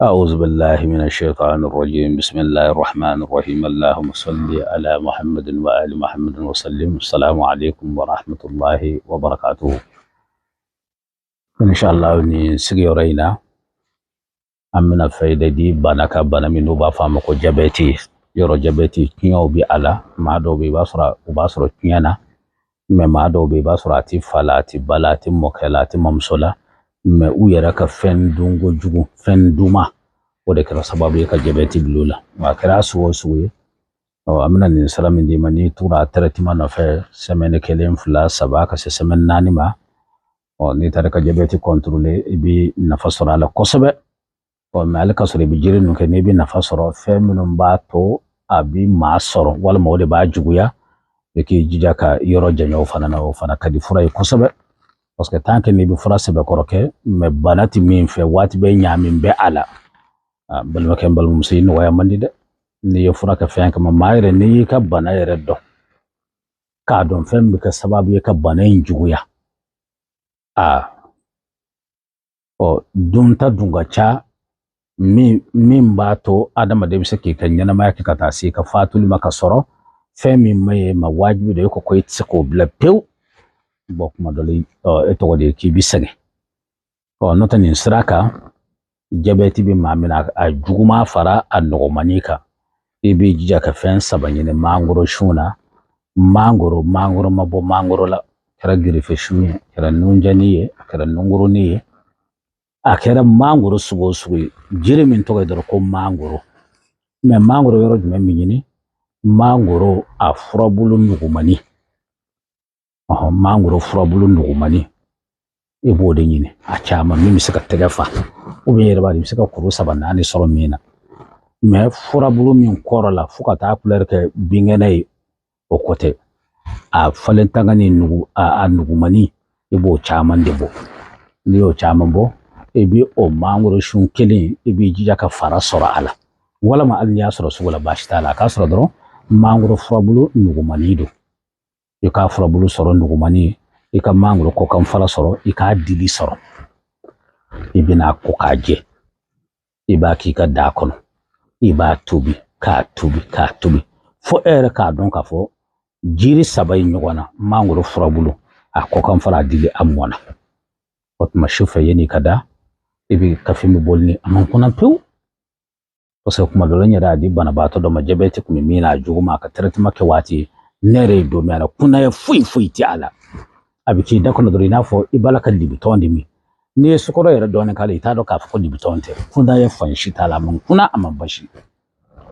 أعوذ بالله من الشيطان الرجيم. بسم الله الرحمن الرحيم. اللهم صل على محمد وآل محمد وسلم. السلام عليكم ورحمة الله وبركاته. إن شاء الله ni sigiyɔrɔ in na, an bɛna fayida di bana ka bana min n'u b'a fɔ a ma ko jabɛti. Yɔrɔ jabɛti tiɲɛw bɛ a la. Maa dɔw bɛ yen, i b'a sɔrɔ u b'a sɔrɔ tiɲɛ na, mɛ maa dɔw bɛ yen, i b'a sɔrɔ a ti fa la, a ti ba la, a ti mɔkɛ la, a ti mamuso la, mɛ u yɛrɛ ka fɛn dunko jugu, fɛn duman, o de kɛra sababu ye ka jabɛti bila u la. A kɛra sugu o sugu ye, ɔ an bɛna nin sira min d'i ma, n'i tora traitement nɔfɛ semaine 1, 2, 3, ka se semaine 4 ma, ɔ n'i taara ka jabɛti contrôler, i bɛ nafa sɔrɔ a la kosɛbɛ. Ɔ mɛ hali ka sɔrɔ i bɛ jiri ninnu kɛ, n'i bɛ nafa sɔrɔ, fɛn minnu b'a to a bɛ maa sɔrɔ walima o de b'a juguya, i k'i jija ka yɔrɔ janya o fana na. O fana ka di fura ye kosɛbɛ, parce que tant que n'i bɛ fura sɛbɛkɔrɔ kɛ, mɛ bana tɛ min fɛ, waati bɛɛ ɲaami bɛ a la. Balimakɛ n balimamuso, i nɔgɔya man di dɛ. N'i ye fura kɛ fɛn kama, maa yɛrɛ, n'i y'i ka bana yɛrɛ dɔn, k'a dɔn fɛn min bɛ kɛ sababu ye ka bana in juguya, aa ɔ dunta dun ka ca min b'a to adamaden bɛ se k'i ka ɲɛnamaya kɛ ka taa se i ka fatuli ma, ka sɔrɔ fɛn min ma ye ma wajibi don e ko i tɛ se k'o bila pewu. Bɔn kuma dɔ la, e tɔgɔ de ye k'i bi sɛgɛn. Ɔ n'o tɛ, nin sira kan, jabɛti bɛ maa min na, a juguman fara a nɔgɔmani kan, i b'i jija ka fɛn 3 ɲini mangoro sun na. Mangoro ma bɔ mangoro la, a kɛra gerefe sun ye, a kɛra nunjani ye, a kɛra nunkurunin ye, a kɛra mangoro sugu o sugu ye, jiri min tɔgɔ ye dɔrɔn ko mangoro. Mɛ mangoro yɔrɔ jumɛn bɛ ɲini? Mangoro a furabulu nugumani. Ɔhɔn, mangoro furabulu nugumani, i b'o de ɲini a caman, min bɛ se ka tɛgɛ fa, ubiyɛn yɛrɛ b'a dɔn i bɛ se ka kuru 3 4 sɔrɔ min na. Mɛ furabulu min kɔrɔ la fo ka taa kulɛri kɛ binkɛnɛ ye, o ko tɛ. A falen tanga ni nugu, a nugumani, i b'o caman de bɔ. N'i y'o caman bɔ, i bɛ o mangoro sun kelen, i b'i jija ka fara sɔrɔ a la, walima hali n'i y'a sɔrɔ sugu la, baasi t'a la, a k'a sɔrɔ dɔrɔn mangoro furabulu nugumani don. I k'a furabulu sɔrɔ nugumani, i ka mangoro kɔkan fara sɔrɔ, i k'a dili sɔrɔ, i bɛna ko k'a jɛ, i b'a k'i ka daa kɔnɔ, i b'a tobi k'a tobi k'a tobi fo e yɛrɛ k'a dɔn k'a fɔ jiri 3 in ɲɔgɔn na, mangoro furabulu, a kɔkan fara, a dili, a mɔnna. O tuma su fɛ, yanni i ka da, i bɛ kafe min bɔli ni a man kunna pewu, parce que kuma dɔ la, n yɛrɛ y'a di banabaatɔ dɔ ma, jabɛti tun bɛ min na, a jugu ma, a ka traitement kɛ waati, ne yɛrɛ ye don min a la, kunnaya foyi foyi tɛ a la. A bɛ k'i da kɔnɔ dɔrɔn i n'a fɔ i b'a la ka libitɔn de min. N'i ye sukaro yɛrɛ dɔɔnin k'a la, i t'a dɔn k'a fɔ ko libitɔn tɛ. Kunnaya fan si t'a la, a man kunna, a man basi.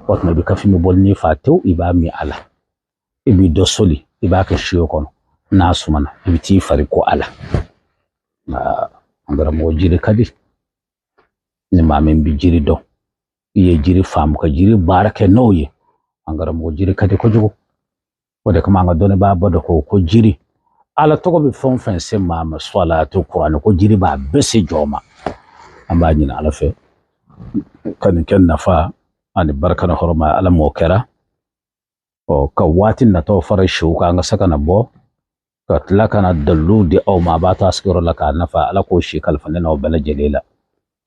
O tuma i bɛ kafe min bɔli ni fa tewu, i b'a min a la, i b'i dɔ soli, i b'a kɛ siyo kɔnɔ, n'a sumana, i bɛ t'i fari ko a la. An karamɔgɔ, jiri ka di ni maa min bɛ jiri dɔn, i ye jiri faamu ka jiri baara kɛ n'o ye. An karamɔgɔ, jiri ka di kojugu. O de kama an ka dɔnnibaaba dɔ ko jiri, Ala tɔgɔ bɛ fɛn o fɛn se maa ma, sɔla to kuranɛ ko jiri b'a bɛɛ se jɔ ma. An b'a ɲini Ala fɛ ka nin kɛ nafa ani barika ni hɔrɔma. Ala m'o kɛra, ɔ ka waati natɔ fara siw kan, an ka se ka na bɔ ka tila ka na daliluw di aw ma. A b'a to a sigiyɔrɔ la k'a nafa. Ala k'o si kalifa ne n'aw bɛɛ lajɛlen la.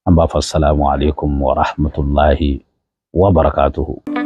An b'a fɔ salamu aleykum wa rahmatulahi wa barakatuhu.